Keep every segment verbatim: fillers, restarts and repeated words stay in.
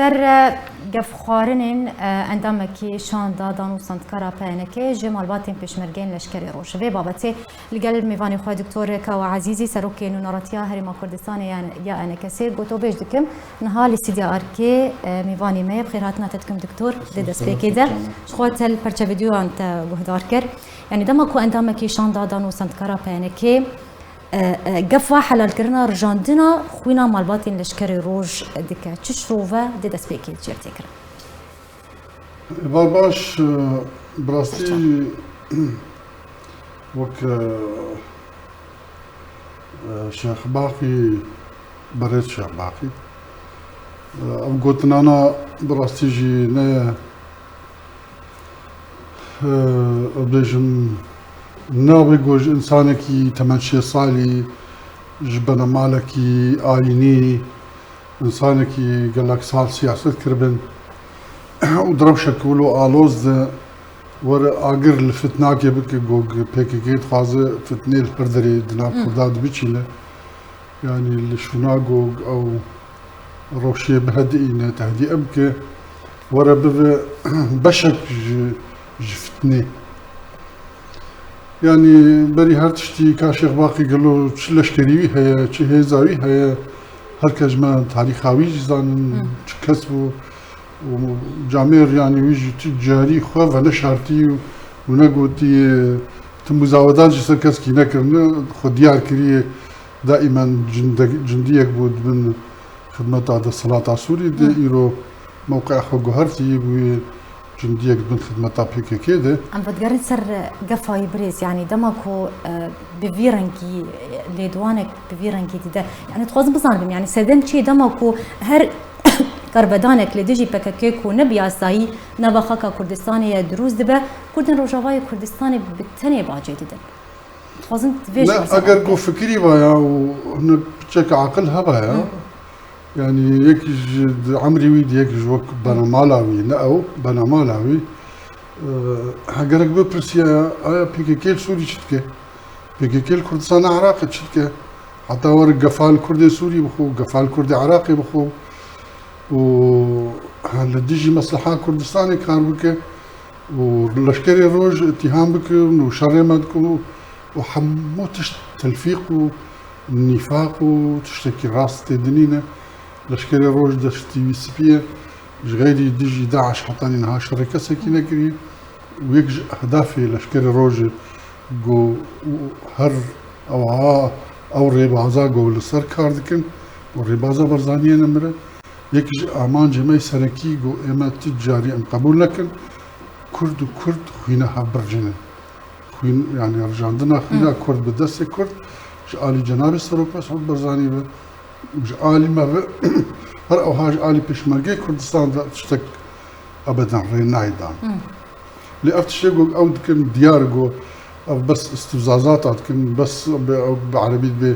Ser, e, gefxwarinên, e, endamekî şanda dan û sendkara P N K ji malbatên pêşmergeyên leşkerê roj. Vê babetê li gel mêvanê xwe Doktor Kawa Ezîzî, Serokê Nûneratiya Herêma Kurdistanê ya, ya E N K S'ê, gotobêj dikim. Niha li Stûdya Arkê, e, mêvanê me ye. Bi xêr hatina te dikim Doktor. Dê destpêkê de. Ji xwe te li perçe vîdyoyan te guhdar kir. Yanî dema ku endamekî şanda dan û sendkara P N K, e, e, gefa helalkirina rijandina xwîna malbatên leşkerê roj dike, çi şirove dê destpêkê çêr tê kirin? Êvar baş, e, bi rastî wek, e, e, Şêx Baqî, berêz Şêx Baqî, e, ev gotinana bi rastî jî ne, e, ez bêjim, nabê ku ji însanekî temen şêst salî, ji benemalekî ayînî, însanekî gelek sal siyaset kiribin û di rewşek wilo aloz de were agir li fitnakê bike, ku P K K dixwaze fitnê li her derê di nav Kurda de biçîne. Yanî li şûna ku ew rewşê bihediîne, tehdî bike, were bibe beşek ji, ji fitnê. Yanî berî her tiştî ka Şêx Baqî gelo çi leşkerî wî heye, çi hêza wî heye, her kes ji me tarîxa wî jî zanin, çi kes bû. Û camêr, yanî wî jî tu carî xwe veneşartî û, û negotî, tim û zawedan ji ser keskî nekirine, xwe diyar kiriye. Daîmen cinde-, cindiyek bû di bin xidmeta desthilata Sûrî de, îro mewqeya xwe guhertî, bûye cindiyek di bin xidmeta P K K de. Em vedigerin ser gefa wî birêz, yanî dema ku, e, bi vî rengî, e, lêdwanek bi vî rengî dide. Yanî dixwazim bizanibim, yanî sedem çi ye dema ku her karvedanek li dijî P K K ku ne bi yasayî nava xaka Kurdistanê ye dirûst dibe, Kurdên Rojavayê Kurdistanê bi tenê bacê didin. Dixwazim vê jî Ne, birseva eger bike. Ku fikirî vaya û hinek piçek aqil hebaya, yanî yek ji di emrî wî de yek ji wek benemala wî, ne ew, benemala wî, e, hegerek bipirsiya, aya P K K li Sûrî çi dike? P K K li Kurdistana Iraqê çi dike? Heta were gefa li Kurdê Sûrî bixwe, gefa li Kurdê Iraqê bixwe û li dijî mesleha Kurdistanê kar bike û leşkerê roj îtîham bikin û şerê me dikin û, û hemû tişt telfîq û nîfaq û tiştekî rast tê dinîne. Leşkerê roj destî wî spî ye. Ji xeyrî dijî DAIŞ hetanî niha şerê kesekî nekiriye. Û yek ji ehdafê leşkerê roj e ku her ew ha, ew rêbaza ku li ser kar dikin û rêbaza Barzaniyê nemir e. Yek ji amancê me yê serekî ku ême tu carî em qebûl nekin, Kurd û Kurd xwîna hev bircînin. Xwîn, yanî rijandina xwîna Kurd bi destê Kurd ji alî Cenabê Serok Mesûd Barzanî be, ji alî me ve, her ewha ji alî Pêşmergeyê Kurdistan ve tiştek ebeden rê nayê dan. Lê ev tiştê ku ew dikin diyar ku ev bes istifzazata dikin, bes bi, bi erebî dibê,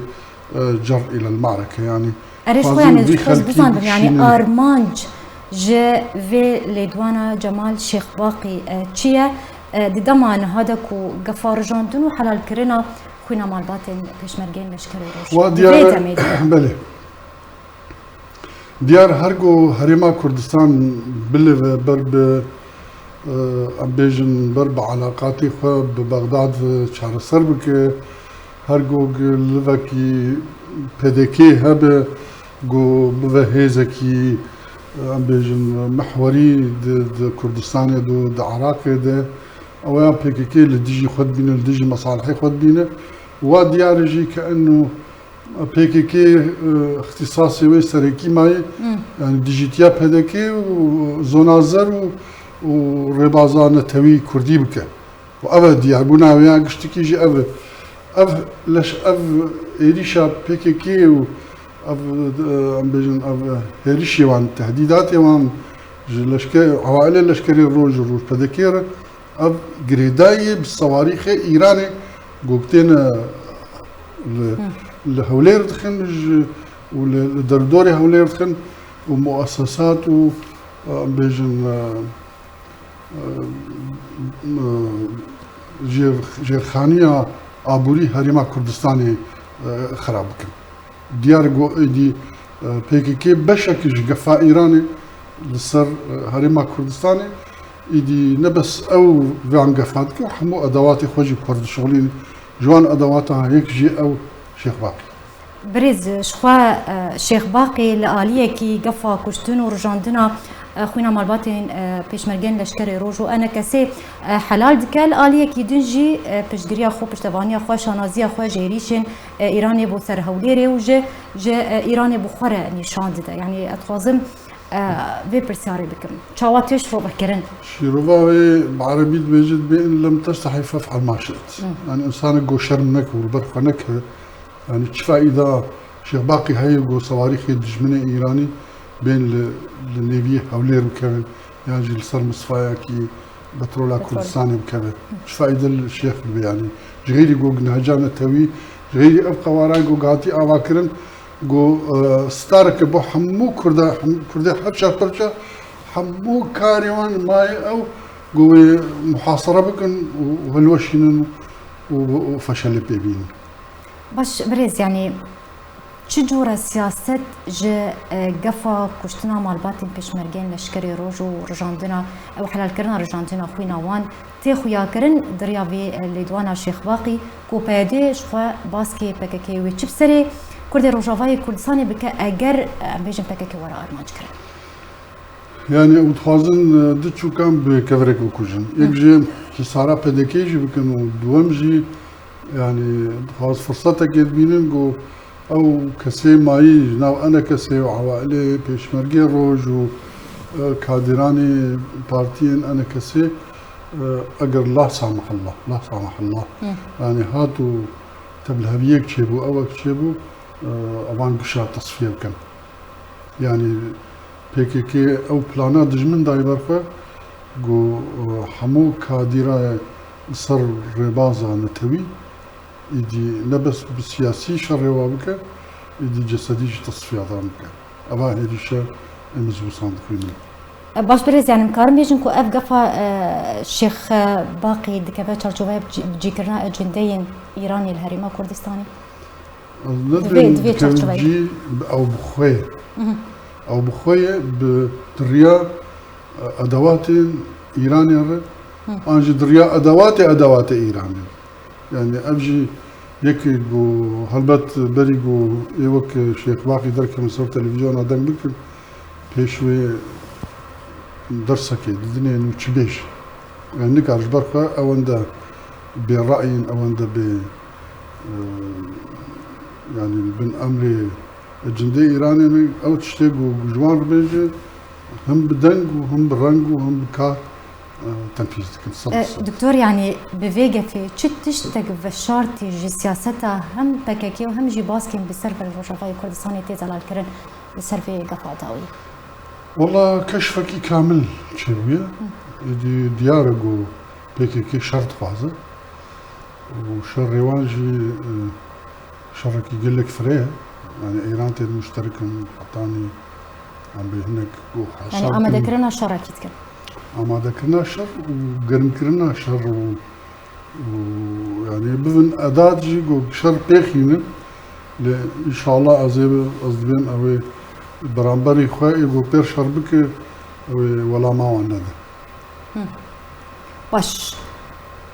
e, cer îlel mareke, yanî Erê, ji xwe dixwazin yanî vî xelkî bizanibim, yanî bikişînin. Armanc ji vê lêdwana Cemal Şêxbaqî, e, çi ye? E, di dema niha de ku gefa rijandin û helalkirina xwîna malbatên pêşmergeyên leşkerê roj. Wa Di diyar vê e, demê de. Belê. Diyar her ku Herêma Kurdistan bilive ber bi, e, em bêjin ber bi elaqatê xwe bi Bexdad ve çareser bike, her ku livekî P D K hebe ku bive hêzekî, e, em bêjin mihwerî di, di Kurdistanê de, di Iraqê de, ew ya P K K li dijî xwe dibîne, li dijî mesalihê xwe dibîne. Wa diyar e jî ke eno P K K, e, îxtîsasê wê serekî maye, yanî dijîtiya P D K û zona zer û, û rêbaza netewî kurdî bike. Û ev e diyarbûna wê ya giştikî jî ev e. Ev leş, ev êrîşa P K K û ev, e, em bêjin, ev hêrişê wan, tehdîdatê wan ji leşke-, ewailê leşkerê roj, roj P D K re, ev girêdayî ye bi sewarîxê Îranê ku têne li, li Hewlêr dixin ji, û li, li derdorê Hewlêr dixin û muessesat û, e, em bêjin, e, e, e, jêr-, jêrxaniya aborî Herêma Kurdistanê, e, xirab bikin. Diyar e ku êdî, e, P K K beşek ji gefa Îranê Li ser, e, Herêma Kurdistanê, îdî ne bes ew van gefa dike, hemû edewatê xwe jî bi xwe re dişixulînin. Ji wan edewatan yek jî ew Şêx Baqî. Birêz, ji xwe, e, Şêx Baqî li aliyekî gefa kuştin û rijandina, e, xwîna malbatên, e, pêşmergên leşkerê Roj û ENKSê, e, helal dike, li aliyekî din jî, e, piştgiriya xwe, piştevaniya xwe, şanaziya xwe ji êrîşên, e, Îranê bo ser Hewlêrê û ji, ji, e, Îranê bo xwe re nîşan dide. Yanî ez dixwazim, e, vê pirsyarê bikim. Çawa tê şirovekirin? Şîrova wê bi erebî dibêje, dibê in lem test heyfe ef'al ma şi't. Hı. Yanî insanek go şerm neke û li ber xwe neke. Yanî çi faîda Şêx Baqî heye go sewarîxê dijminê Îranî bên li, li nêviyê Hewlêr bikevin, yan jî li ser misfayekî petrola Kurdistanê bikeve? Çi faîde li şêx dibe yanî? Ji xeyrî go neheca netewî, ji xeyrî ev qewara go hatî avakirin, go, e, stareke bo hemû Kurda, hem, Kurdê her çar parça, hemû karê wan maye ew, go wê muhasere bikin û hilweşînin û, û feşelê pê bînin. Baş, birêz, yanî çi cûre siyaset ji, e, gefa kuştina malbatên pêşmergeyên leşkerê Roj û rijandina, ew helalkirina rijandina xwîna wan tê xuyakirin di riya vê, e, lêdwana Şêx Baqî ku P Y D ji xwe baskê P K K wê çi bi serê Kurdê Rojavayê Kurdistanê bike eger, e, em bêjin P K K were armanc kirin? Yanî ew dixwazin, e, du çûkan bi kevirek bikujin. Yek Hı. jê hîsara P D K jî bikin û duwem jî, yanî dixwaz firsetekê dibînin ku ew kesê mayî ji nav ENKSê û ewailê pêşmergê Roj û, e, kadîranê partiyên ENKSê, e, eger la samahillah, la samahillah. Hı. Yanî hat û tebilheviyek çêbû, ewek çêbû, e, evan gişa tesfiye bikin. Yanî P K K ew plana dijmin dayî ber xwe, ku, e, hemû kadîra li ser rêbaza netewî, îdî ne bes bi siyasî şerê wa bike, îdî cesedî jî tesfiyadan bike. Eva hêrîşe em ji wisan dixwînin. E, baş birêz, yanî em karin bêjin ku ev gefa, e, Şêx, e, Baqî dikeve çarçoveya cî-, cîkirina ecendeyên Îranê li Herêma Kurdistanê? Ez Divê, nedibêm divê dikevim çarçoveyê. Cî, ew bi xwe ye. Mhm. Ew bi xwe ye, bi di riya, e, edewatên Îranê re, Hı. an jî di riya edewatê, edewatê Îranê re. Yanî ev jî yekê ku helbet berî ku ê wek Şêx Baqî derkevin ser televîzyona deng bikin, pêş wê dersekê didinên û çi bêj. Yanî nikar ji ber xwe ewende bêreyîn, ewende bê, e, yanî li bin emrê cindê Îranê ne, ew tiştê ku ji wan re bêje, him bi deng û him bi reng û him bi kar, e, tenfîz dikin. Sed E, bi sed. Doktor, yanî bi vê gefê çi tiştek veşartî ji siyaseta hem P K K û hem jî baskên bi ser Rojavayê Kurdistanê tê zelalkirin li ser vê gefa dawî? Wela keşfekî kamil çêbûye. Êdî diyar e ku P K K şer dixwaze û şerê wan jî, e, şerekî gelek fireh e. Yanî Îran tê muşterik in, hetanî em bê hinek ku Yanî hesab kirin. Amadekirina şerekî dikin. Amadekirina şer û germkirina şer û, û yanî bivin edat jî ku şer pêxînin. Lê înşallah ez ê, ez dibêm ew ê beramberî xwe ê ku pêr şer bike, ew ê welama wan nede. Hı. Baş.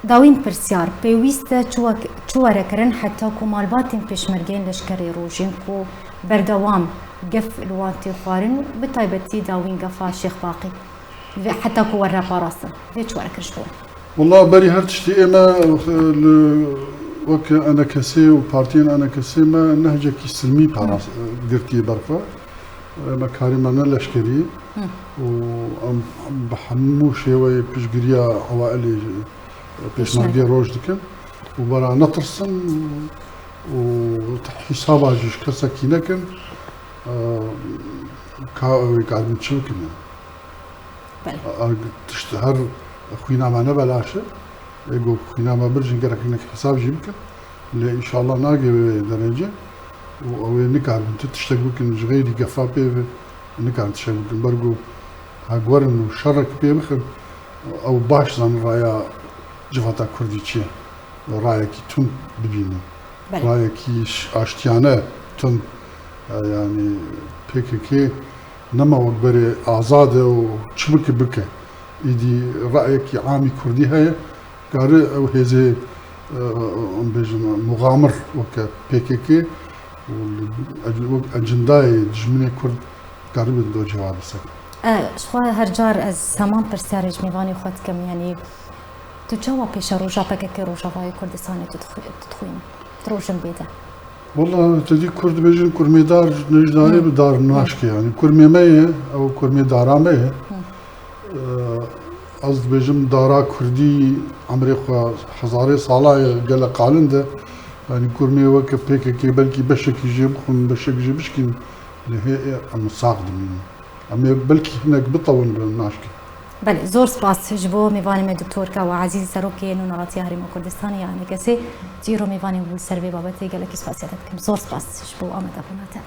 Dawîn pirsyar, pêwîst e çi wek-, çi were kirin heta ku malbatên pêşmergeyên leşkerê Rojên ku berdewam gef li wan tê xwarin, bi taybetî dawîn gefa Şêx Baqî, vê heta ku were parastin, vê çi were kir ji bo? Wela berî her tiştî ê me, e, li, wek ENKSê û partiyên ENKSê me nehcekî silmî paras-, Hı. e, girtiye ber xwe. Em karê me ne leşkerî Hı. û em bi hemû şêweyê piştgiriya ewailê, e, pêşmergê Roj dikin û bera netirsin û hîsaba jî ji kesekî nekin, e, ka ew ê karibin çi bikin? Belê. A, a, tişt her xwîna me ne belaş e. Ê ku xwîna me birjin gerek hinek hesab jî bikin. Lê înşallah nagê wê derece û ew ê nikarin tu tiştek bikin ji xeyrî gefa pê ve nikarin tiştek bikin. Ber ku ha guerin û şerek pê bixin, ew baş zanin raya civata Kurdî çi ye. Rayekî tund bibînin. Belê. Rayekî ş-, aştiyane tund, e, yanî P K K Nema wek berê azad e û çi bike bike. Îdî rayekî amî kurdî heye, kare ew hêzê, e, em bêjin, muxamir weke P K K û li ec-, wek ecindayê dijminê kurd karibe do cevabê ser. E, ji xwe her car ez heman pirsyarê ji mêvanê xwe dikim, yanî tu çawa pêşeroja P K K Rojavayê Kurdistanê tu dixwe-, tu dixwînî? Tu rojin bê de. Wala, te dî Kurd dibêjin, kurmêdar ji darê bi dar naşke, yanî kurmê me ye, ew kurmê dara me ye. Ee, ez dibêjim dara Kurdî emrê xwe hezarê sala ye, gelek qalind e. Yanî kurmê weke P K K belkî beşekî jê bixwin, beşek jê bişkîn, lê hê em sax dimînin. Em ê belkî hinek bitewin, naşke. Belê, zor spas ji bo mêvanê me Doktor Kawa Ezîz, Serokê Nûneratiya Herêma Kurdistanê ya N K S'ê, tu îro mêvanê bû ser vê babetê, gelekî spasiya te dikim. Zor spas ji bo amadebûna te.